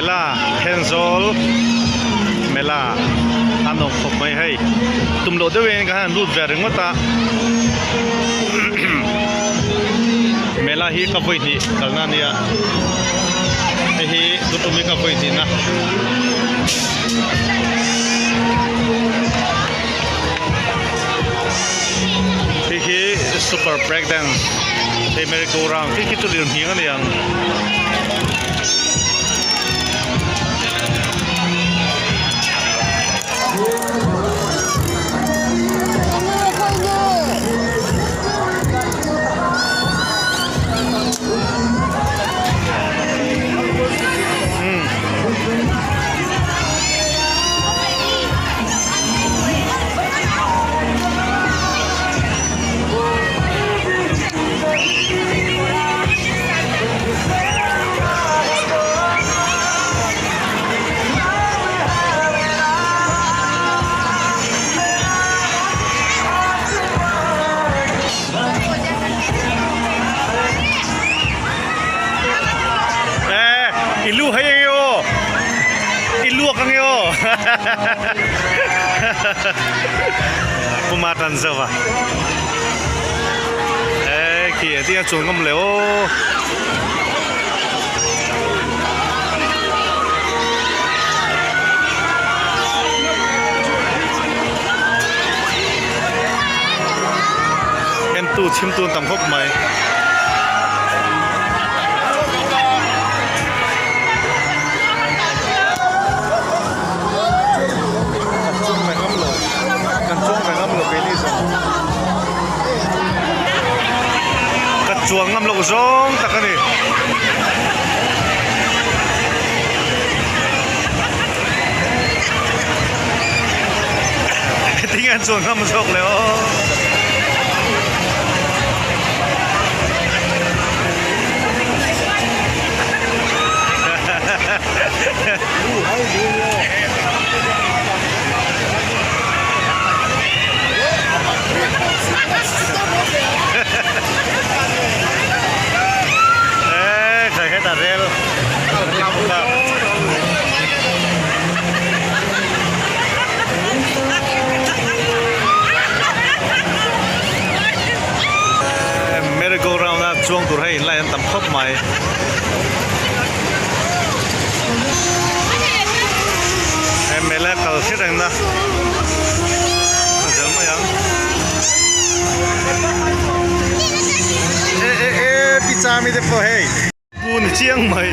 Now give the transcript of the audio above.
Mela Thenzawl Mela a nawm khawp mai hei tum loh deuhin ka han lut ve ringawt a Mela hi ka vawi hnih kalna a nia hei hi lutum hi ka vawi hnihna. Hei hi super break dance hei merry go round khi khi chu lir hming a ni ang. I lu hei ang e aw i luak ang e aw puma tan zauh a e khi a tia chuan ngam le aw. Entu chhimtu an tam khawp mai. Kan chuang ve ngam lo kan chuang ve ngam lo keini zawng ka chuang ngam loh zawng tak a ni. Tinge an chuan ngam zawk le aw. Ê, khởi hết là rel. Merry go round a chuang tur hei inlai an tam khawp mai. He mela kal hret reng na a zel mai ang. E e e pizza mi te pawh hei. Pu ni chiang mai.